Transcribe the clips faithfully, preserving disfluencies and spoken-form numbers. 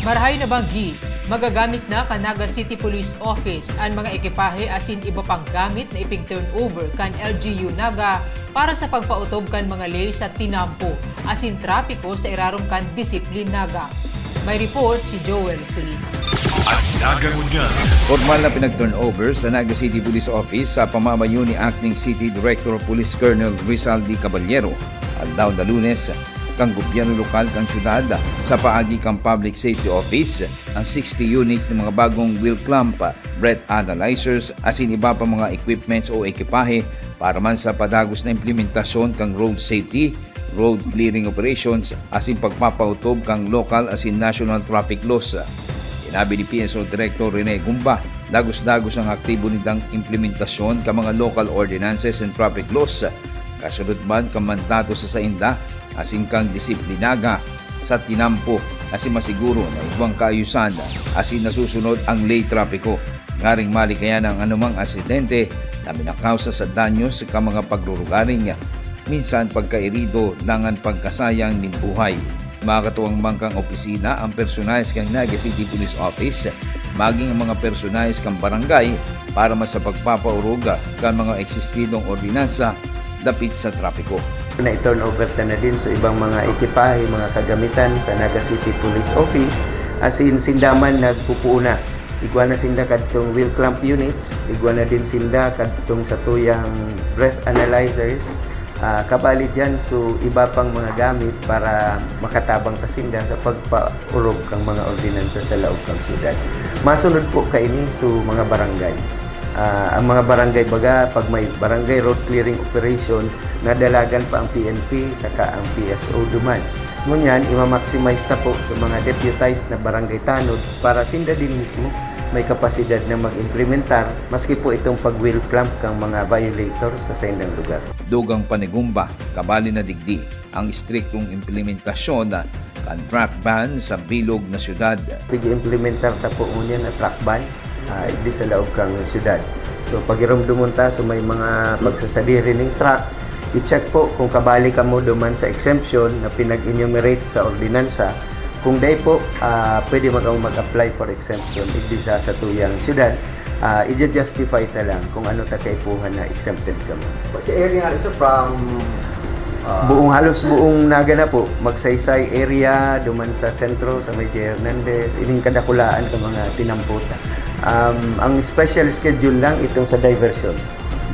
Marahay na banggi, magagamit na kan Naga City Police Office an mga ekipahe asin iba pang gamit na ipig-turnover kan L G U Naga para sa pagpaotob kan mga ley sa tinampo asin trapiko sa irarom kan Disiplin Naga. May report si Joel Solina. An Naga Ngunyan. Formal na pinag-turnover sa Naga City Police Office sa pamamayo ni Acting City Director of Police Colonel Rizal D. Caballero, aldaw na Lunes, kan gobyerno lokal kan syudad sa paagi kan Public Safety Office ang sixty units ng mga bagong wheel clamp, breath analyzers, asin iba pa mga equipments o ekipahe para man sa padagos na implementasyon kan road safety, road clearing operations, asin pagpapaotob kan local asin national traffic laws. Sinabi ni P S O Director Rene Gumba, dagos-dagos ang aktibo nindang implementasyon kan mga local ordinances and traffic laws, kasunod man kan mandato sa sainda asin kan disiplinaga sa tinampo, asin masiguro na igwang kaayusan asin nasusunod ang ley trapiko, ngaring malikayan ang anumang aksidente na minakausa sa danyos kan mga pagrurugaring, minsan pagkairido dangan pagkasayang nin buhay. Makakatuwang man kan opisina ang personahes kan Naga City Police Office, maging ang mga personahes kan barangay para man sa pagpapaorog kan mga eksistidong ordinansa dapit sa trapiko. Na-turnover ta na din sa ibang mga ekipahe, mga kagamitan sa Naga City Police Office, asin sinda man nagpupuuna. Igwa na sinda kadtong wheel clamp units, igwa na din sinda kadtong satuyang breath analyzers, ah, kabali diyan, so, iba pang mga gamit para makatabang ta sinda sa pagpaorog kan mga ordinansa sa laog kan syudad. Masunod po kaini, so, mga barangay. Ah, ang mga barangay baga, pag may barangay road clearing operation, nadalagan pa ang P N P saka ang P S O duman. Ngunyan, ima-maximize ta po sa mga deputized na barangay tanod para sinda din mismo may kapasidad na mag-implementar, maski po itong pag-wheel clamp kang mga violator sa saindang lugar. Dugang panigumba, kabali na digdi ang istriktong implementasyon kan truck ban sa bilog na syudad. Pig-implementar ta po ngunyan na truck ban, ah, igdi sa laog kang syudad. So, pagiromdomon ta, so may mga pagsasadiri ning truck, i-check po kung kabali kamo duman sa exemption na pinag-enumerate sa ordinansa. Kung dai po, ah, pwede man kamo mag-apply for exemption igdi sa satuyang syudad. Ah, i-justify ta lang kung ano ta kaipuhan na exempted kamo. What's the area nga, sir, from, ah, Buong, halos buong Naga na po, Magsaysay area, duman sa sentro, sa may J. Hernandez, ining kadakulaan ka mga tinampo ta. Um, ang special schedule lang itong sa diversion.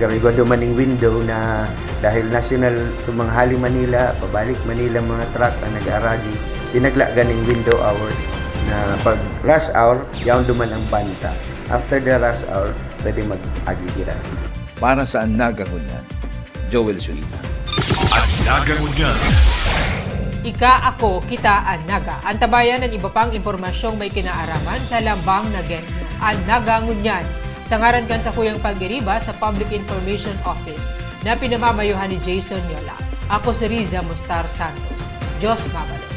Garo igwa duman ning window na dahil national, sumanghali Manila, pabalik Manila mga truck ang nag-aaragi, tinagla ganing window hours na pag rush hour, yaon duman ang ban ta. After the rush hour, pwede mag-agi gira. Para sa An Naga Ngunyan, Joel Sulina. An Naga Ngunyan. Ika, ako, kita, an Naga. Antabayan an iba pang impormasyong may kinaaraman sa lambang na genyo. An Naga Ngunyan. Sa ngaran kan sakuyang pagiriba sa Public Information Office na pinamamayohan ni Jason Yola, ako si Riza Mustar Santos. Diyos mabalos.